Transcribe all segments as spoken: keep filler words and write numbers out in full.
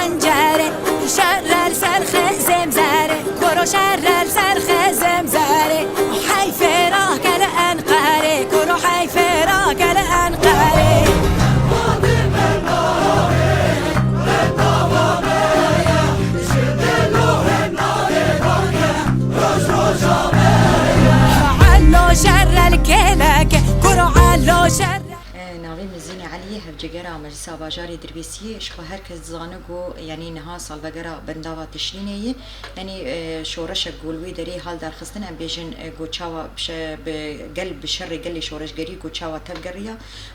Encere, şerrel ser xezem zere, koro şerrel ser xezem zere, hey fera gel Enqere, koro hey fera gel Enqere. Allo şerrel keleke, koro allo şerrel. Navê min Zînê Eliyê, hevcigera Meclisa Bajarê Dirbêsiyê. Ji xwe her kes dizane ku, yanî niha salvegera bendava Tişrînê ye. Yanî, e, şoreşek ku li wê derê hal derxistin, em bêjin, e, ku çawa bi şe-, bi gel, bi şerê gelê şoreşgerî ku çawa tevgeriya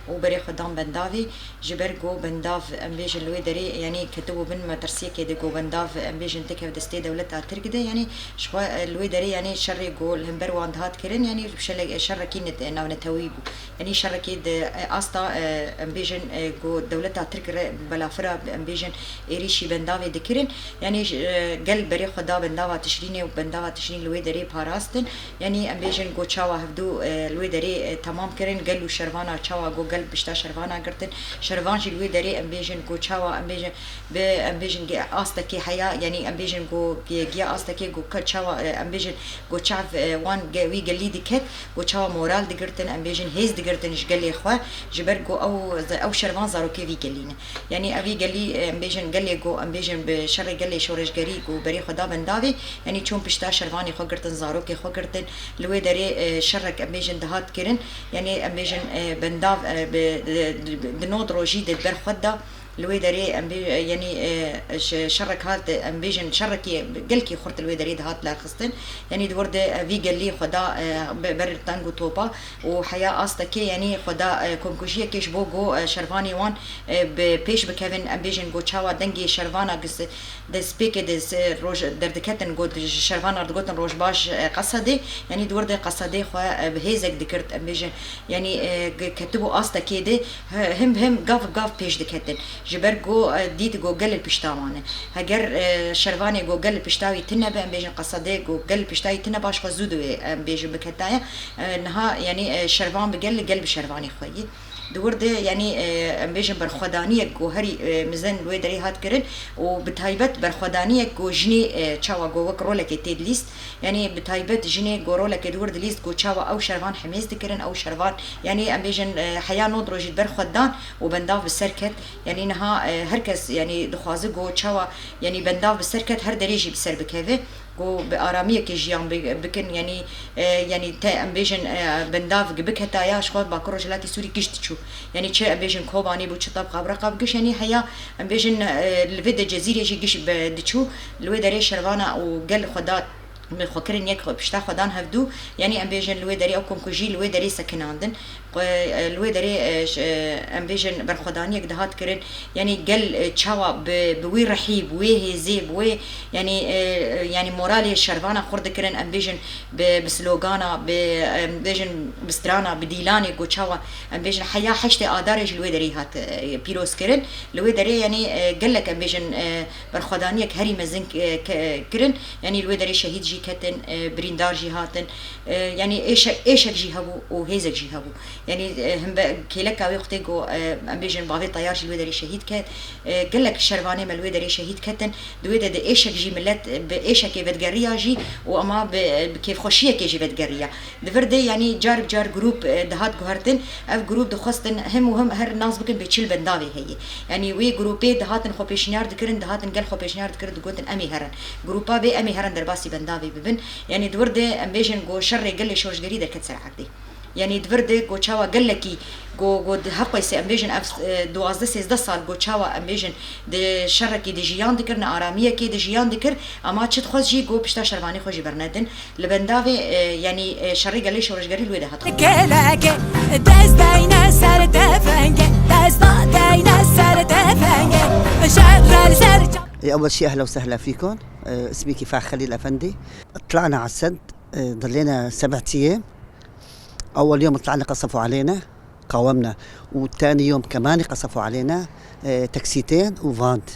û berê xwe dan bendavê. Ji ber ku bendav, em bêjin li wê derê, yanî ketibû bin metirsiyekê de ku bendav, em bêjin têkev destê dewleta Tirk de. Yanî ji xwe, e, li wê derê, yanî şerê ku li hember wan dihat kirin, yanî şele-, şerekî net-, navnetewî bû. Yanî şerekê di, e, asta, e, em bêjin, e, ku dewleta Tirk re belafira, em bêjin, êrîşî bendavê dikirin. Yanî, e, gel berê xwe da bendava Tişrînê û bendava Tişrîn li wê derê parastin. Yanî em bêjin ku çawa hevdû, e, li wê derê, e, temam kirin, gel û şervana çawa ku gel pişta şervana girtin. Şervan jî li wê derê em bêjin ku çawa em bêjin bi, em bêjin ge-, astekê heya, yanî em bêjin ku ge-, giya astekê ku ke-, çawa, e, em bêjin ku çav, e, wan ge-, wî gelî diket. Ku çawa moral digirtin, em bêjin hêz digirtin ji gelê xwe, ji ber ku ew, ew şervan zarokê vî gelî ne. Yanî evî gelî, em bêjin gelê ku, em bêjin bi şerê gelê şoreşgerî ku berê xwe da bendavê, yanî çûn pişta şervanê xwe girtin, zarokê xwe girtin, li wê derê, e, şerek, em bêjin dihat kirin, yanî em bêjin, e, bendav, e, bi, di, di, di nod rojî de ber xwe da. Li wê derê em bê, yanî, e, ji şerek hat, em bêjin şerekî gelkî xurt li wê derê dihat lerxistin. Yanî di wir de, e, vî gelî xwe da, e, be-, ber teng û topa û heya astekê, yanî xwe da, e, komkujiyekê ji bo ku, e, şervanê wan, e, bi pêş bikevin, em bêjin ku çawa dengê şervana gis-, destpêkê de se-, roj derdiketin, got, ji şervana digotin rojbaş, e, Qesedê, yanî di wir de Qesedê xwe, e, bi hêzek dikirt, em bêjin, yanî, e, ge-, ketibû astekê de, He, him bi him gav bi gav pêş diketin. Ji ber ku, e, dît ku gel li pişta wan e. Heger, e, şervanê ku gel li pişta wî tune be, em bêjin Qesedê ku gel li pişta wî tune be, ji xwe zû divê, em bêjin biketaya. E, niha, yanî, e, şervan bi gel, gel bi şervanê xwe yî. Di wir de, yanî, e, em bêjin berxwedaniyek ku herî, e, mezin li wê derê hat kirin û bi taybet berxwedaniyek ku jinê, e, çawa ku wek rolekê tê dilîst, Yanî bi taybet jinê ku rolekê di wir dilîst ku çawa ew şervan hemêz dikirin, ew şervan, yanî em bêjin, e, heya nod rojî di ber xwe dan û bendav bi ser ket. Yanî niha, e, her kes, yanî dixwaze ku çawa, yanî bendav bi ser ket, her derê jî bi ser bikeve. Ku bi aramiyekê jiyan bi-, bikin, yanî, e, yanî te em bêjin, e, bendav gi biketaya, ji xwe Bakur Rojhilatê Sûrî giş diçû. Yanî çi em bêjin Kobanê bû, çi Tabqa Breqa bi giş, yanî heya em bêjin, e, li vê de Cezîrê jî giş bi-, diçû. Li wê derê şervana û gel xwe da Xwe kirin yek, xwe pişta xwe dan hevdû. Yanî em bêjin li wê derê ew komkujî li wê derê sekinandin. Xwe, e, li wê derê, e, ş-, e, em bêjin berxwedaniyek dihat kirin. Yanî gel, e, çawa bi, bi wî rihî, bi wê hêzê, bi wê, yanî, e, e, yanî moralê şervana xurt dikirin. Em bêjin bi, bi slogana, bi, em bêjin bi strana, bi dîlanê ku çawa em bêjin heya heştê Adarê jî li wê derê hat, e, pîroz kirin. Li wê derê yanî, e, gelek em bêjin, e, berxwedaniyek herî mezin, e, ke-, kirin. Yanî li wê derê şehîd jî ketin, e, birîndar jî hatin. E, yanî êşe-, êşek jî hebû û hêzek jî hebû. Yanî, e, himbe kêleka wê xwe tê ku, e, em bêjin bavê teyar jî li wê derê şehîd ket. E, gelek şervanê me li wê derê şehîd ketin. Di wê de di êşek jî milet, e, bi êşekê vedigeriya jî û ema bi, bi kêfxweşiyekê jî vedigeriya. Di vir de, yanî car bi car grûp, e, dihat guhertin. Ev grûp dixwestin him û him her nas bikin bê çil bendavê heye. Yanî wê grûpê dihatin xwe pêşniyar dikirin, dihatin gel xwe pêşniyar dikirin, digotin em ê herin. Grûpa vê em ê herin derbasî bendavê bibin. Yanî di wir de em bêjin ku şerê gelê şoreşgerî derket ser erdê. Yanî di vir de ku çawa gelekî ku, ku di heqwêsê em bêjin ev, e, duwazdeh sêzdeh sal ku çawa em bêjin di şerekî de jiyan dikir, nearamiyekê de jiyan dikir, ama çi dixwest jî ku pişta şervanê xwe jî bernedin. Li bendavê, e, yanî, e, şerê gelê şoreşgerî li wê de hat. Keleke, dest deyne ser tefenge, dest deyne ser tefenge, şerrel ser Ê, أول شي أهلا وسهلا فيكم. آه، اسمي كفاح خليل أفندي. طلعنا على السد، آه، ضلينا سبع أيام. أول يوم طلعنا قصفوا علينا، قاومنا، وتاني يوم كمان قصفوا علينا، آه، تاكسيتين وفاند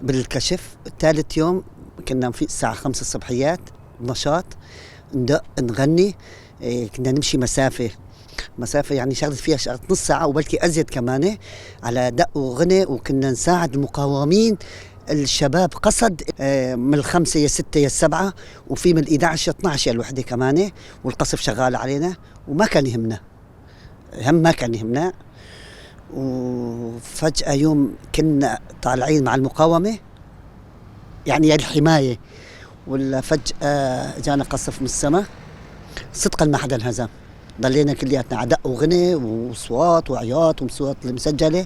بالكشف. تالت يوم كنا في الساعة خمسة الصبحيات، نشاط، ندق، نغني، آه، كنا نمشي مسافة مسافة يعني شغلت فيها شغلت نص ساعة وبلكي أزيد كمان على دق وغنى، وكنا نساعد المقاومين الشباب قصد، آه، من الخمسة يا ستة يا سبعة، وفي من الإحدعش يا اثنعش يا الوحدة كمان، والقصف شغال علينا وما كان يهمنا. هم ما كان يهمنا. وفجأة يوم كنا طالعين مع المقاومة، يعني يا الحماية، ولا فجأة جانا قصف من السماء، صدقًا ما حدا انهزم. ضلينا كلياتنا عدق وغنى وصوات وعياط وصوات المسجلة،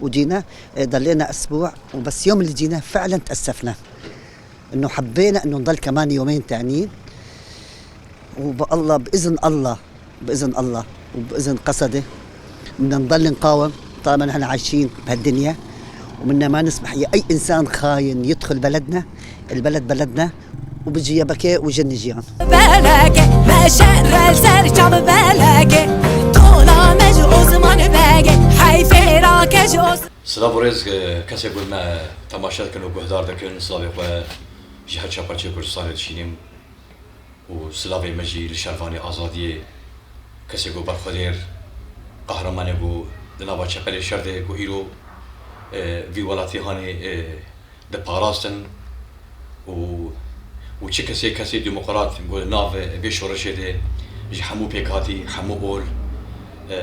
وجينا، آه، ضلينا أسبوع، وبس يوم اللي جينا فعلًا تأسفنا إنه حبينا إنه نضل كمان يومين تانيين، وبالله، بإذن الله، بإذن الله وبإذن قصده بدنا نضل نقاوم طالما نحن عايشين بهالدنيا، ومنا ما نسمح لأي إنسان خاين يدخل بلدنا. البلد بلدنا، وبجي يا بكي وجني جيان. Belekê, me şerel ser çav belekê. Tola me ji Osman Begê, heyfê rake ji Os- Silav û rêz, e, kesê ku me temaşe dikin û guhdar dikin, silavê xwe ji her çar parçeyê Kurdistanê dişînim. û silavê me jî li şervanê azadiyê, kesê ku berxwedêr, qehremanê ku di nava çeqelê şer de ku îro, e, vî welatî hanê, e, diparastin û, û çi kesê, kesê demokrat ku di nav vê şoreşê de ji hemû pêkhatî, hemû ol, e,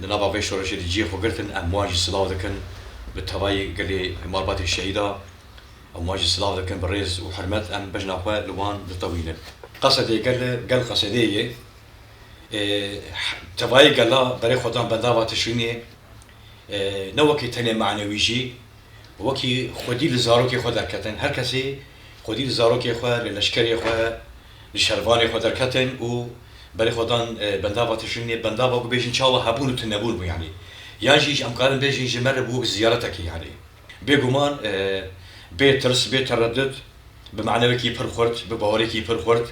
di nava vê şoreşê de cihê xwe girtin, em wan jî silav dikin bi tevayî gelê malbatê şehîda. Em wan jî silav dikin bi rêz û hurmet, em bejna xwe li wan ditewînin. Qesedê gel, gel Qesedê ye. Ê, tevayê gela berê xwe dan bendava Tişrînê, ê, ne wekî tenê manewî jî, wekî xwedî li zarokê xwe derketin. Her kesê xwedî li zarokê xwe, li leşkerê xwe, li şervanê xwe derketin û berê xwe dan, ê, bendava Tişrînê, bendava ku bêjin çawa hebûn û tunebûn bû, yanî. Yan jî em karin bêjin ji me re bû wek ziyaretekê, yanî. Bêguman, e, bê tirs, bê teredut, bi manevekî pir xurt, bi bawerekî pir xurt,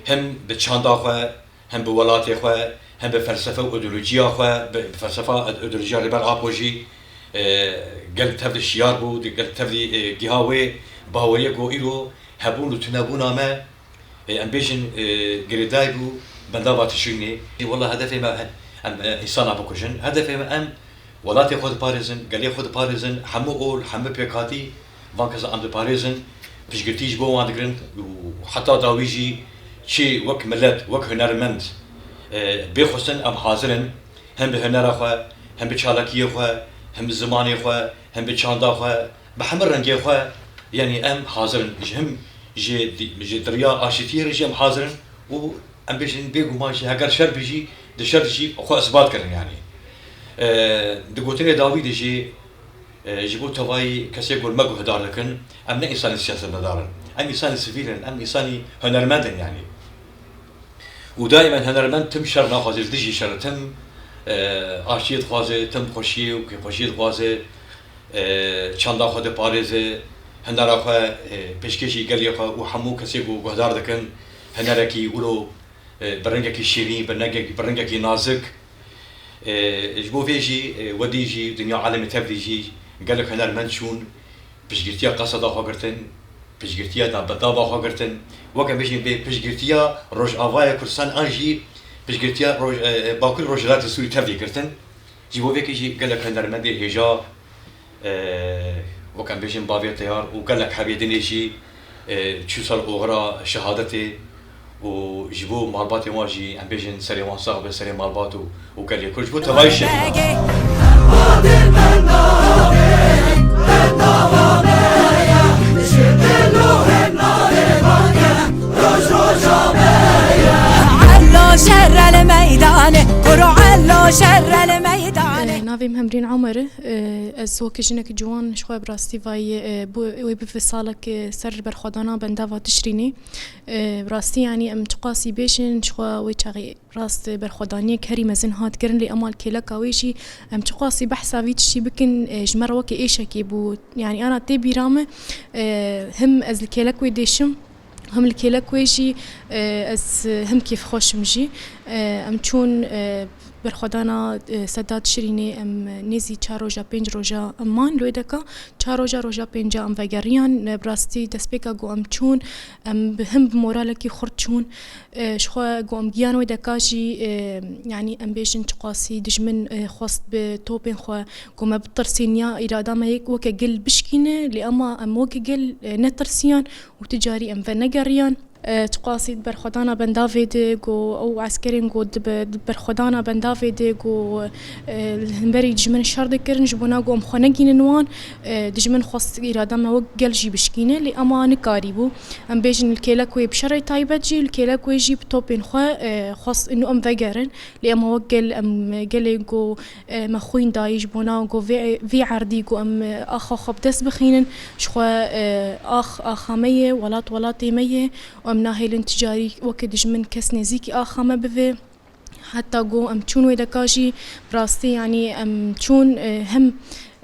hem bi çanda xwe, hem bi welatê xwe, hem bi felsefe û îdeolojiya xwe, bi, bi felsefa û îdeolojiya Rêber Apo jî, e, gel tev de şiyar bû, di gel tev de, e, giha wê baweriya ku îro hebûn û tunebûna me, Ê, em bêjin, ê, girêdayî bû bendava Tişrînê. Ê, wela hedefê me, em, e, însana bikujin. Hedefê me, em welatê xwe diparêzin, gelê xwe diparêzin, hemû ol, hemû pêkhatî van kesa em diparêzin, piştgirtî ji bo wan digirin û heta dawî jî çi wek milet, wek hunermend, e, bê xwestin em hazir in, hem bi hunera xwe, hem bi çalakiyê xwe, hem bi zimanê xwe, hem bi çanda xwe, bi hemî rengê xwe, yanî em hazir in. Ji him ji di-, ji diriya aşîtiyê re jî em hazir in û em bêjin bêguman jî heger şer bî jî, di şer jî xwe isbat kirin yanî. E, di gotinê dawî de jî, e, ji bo tevayî kesê ku me guhdar dikin, em ne însanê siyasetmedar in. Em însanê sivîl in, em însanî hunermend in yanî. Û daîmen hunermend tim şer naxwaze, li dijî şer tim, e, aştiyê dixwaze, tim xweşiyê û kêfxweşiyê dixwaze, e, çanda xwe diparêze, hunera xwe, e, pêşkêşî gelê xwe û hemû kesê ku guhdar dikin, hunerekî wilo, e, bi rengekî şîrîn, bi rengekî, bi rengekî nazik. E, ji bo vê jî, e, wedî jî dinya alemê tevlî jî gelek hunermend çûn, piştgirtiya qeseda xwe girtin, piştgirtiya da-, bendava xwe girtin. Weke bêjin bê piştgirtiya Rojavayê Kurdistan an jî piştgirtiya Roj-, e, e, Bakurê Rojhilatê Sûrî tevlî girtin. Ji bo vê jî gelek hunermendê hêja, e, weke bêjin bavê teyar û gelek hebê dinê jî, e, çû ser oxira şehadetê. û ji bo malbatê wan jî em bêjin serê wan sax be, serê malbat û, û gelê Kurd ji bo tevayî şehîdan. Ello şerrel meydane, kuro ello şerrel meydane. Navê min Hemrîn Omer e. Ez wekî jinekî ciwan ji xwe bi rastî vayî, e, bû wê bibe salek, e, ser berxwedana bendava Tişrînê. E, bi rastî, yanî, em çiqasî bêjin, ji xwe wê çaxê rast berxwedaniyek herî mezin hat kirin, lê ema li kêleka wê jî em çiqasî behsa vî tiştî bikin, e, ji me re weke êşekê bû. Yanî, ana tê bîra min, e, him ez li kêlek wê dêşim, him li kêlek wê jî, e, ez him kêfxweş im jî. E, em çûn, e, Berxwedana, e, Sedat Şirînê em nêzî çar roja, pênc roja em man li wê deka. Çar roja, roja pênca em vegeriyan. E, bi rastî destpêka ku em çûn, em bi, him bi moralekî xurt çûn. E, ji xwe ku em giyan wê deka jî, e, yanî em bêjin çiqasî dijmin, e, xwest bi topên xwe ku me bitirsîn ya îrada me yek weke gel bişkîne, lê ema em weke gel, e, netirsiyan û ti carî em venegeriyan. E, çiqasî di berxwedana bendavê de ku ew eskerên ku di be-, di berxwedana bendavê de ku, e, li hemberî dijmin şer dikirin, ji bona ku em xwe negînin wan, e, dijmin xwest îrada me wek gel jî bişkîne, lê ema nikarîbû. Em bêjin li kêlek wê bi şerê taybet jî, li kêlek wê jî bi topên xwe, e, xwest û em vegerin. Lê ema wek gel, em gelê ku, e, me xwîn dayî ji bona ku vê, vê erdî ku em, e, axa xwe bi dest bixînin, ji xwe, e, ax axa me ye, welat welatê me ye. Û em nahêlin ti carî weke dijmin kes nêzîkî axa me bive. Heta ku em çûn wê deka jî, bi rastî, yanî em çûn, e, him,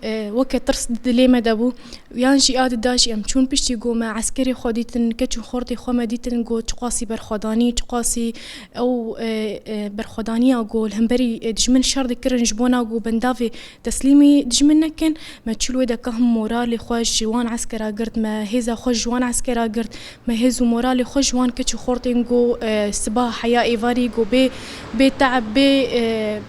e, weke tirs di dilê me de bû. Yan jî a dida jî em çûn piştî ku me eskerê xwe dîtin, keç û xortê xwe me dîtin ku çiqasî berxwedanî, çiqasî ew, e, e, berxwedaniya ku li hemberî, e, dijmin şer dikirin ji bona ku bendavê teslîmî dijmin nekin. Me çû li wê deka him moralê xwe ji wan eskera girt, me hêza xwe ji wan eskera girt, me hêz û moralê xwe ji wan keç û xortên ku, e, siba heya êvarî ku bê, bê teeb, bê, e,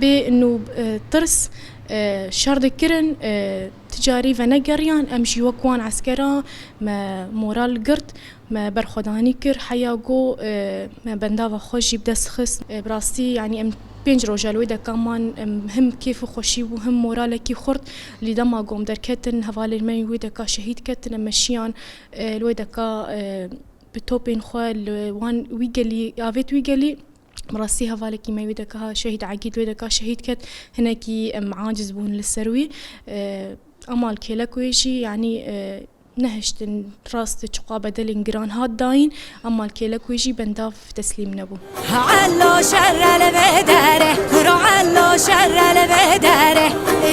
bê nû, e, tirs, e, şer dikirin, e, ti carî venegeriyan, em jî wek wan eskera me moral girt. Me berxwedanî kir, heya ku, e, me bendava xwe jî bi dest xist. E, bi rastî, yanî em pênc roja li wê deka man, em him kêf û xweşî bû, him moralekî xurt. Lê dema ku em derketin, hevalên me wê deka şehîd ketin, em meşiyan, e, li wê deka, e, bi topên xwe li wan wî gelî, avêt wî gelî. Bi rastî hevalekî me wê deka şehîd Egîd wê deka şehîd ket, hinekî em aciz bûn li ser wî. E, ema li kêlek wê jî, yanî, e, nehiştin rast çiqa bedelên giran hat dayîn, ema li kêlek wê jî bendav teslîm nebû. Ello şerre li vê derê, kuro ello şerre li vê derê.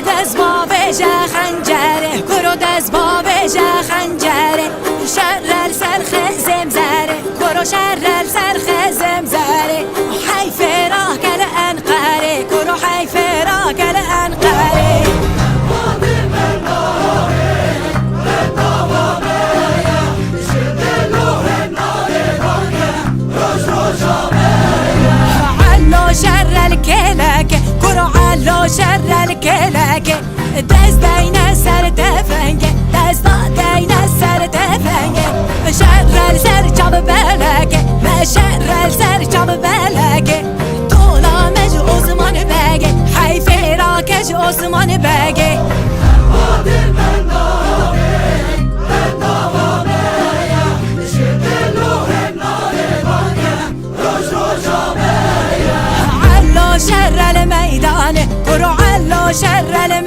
Dest bavêje xencerê, kuro dest bavêje xencerê. Şerre li ser xêzêm zerê, kuro şerre li ser xêzêm zerê. Heyfê rake li Enqerê, kuro heyfê rake li Enqerê. Ello şerre li kêlekê, kuro ello şerre li kêlekê. Dest deyne ser tefenge, dest deyne ser tefenge. Şerre li ser çav belekê, me şerre li ser çav belekê. Tola me ji Osman Begê, heyfê rake ji Osman Begê. Ello şerre li meydanê, kuro ello şerre li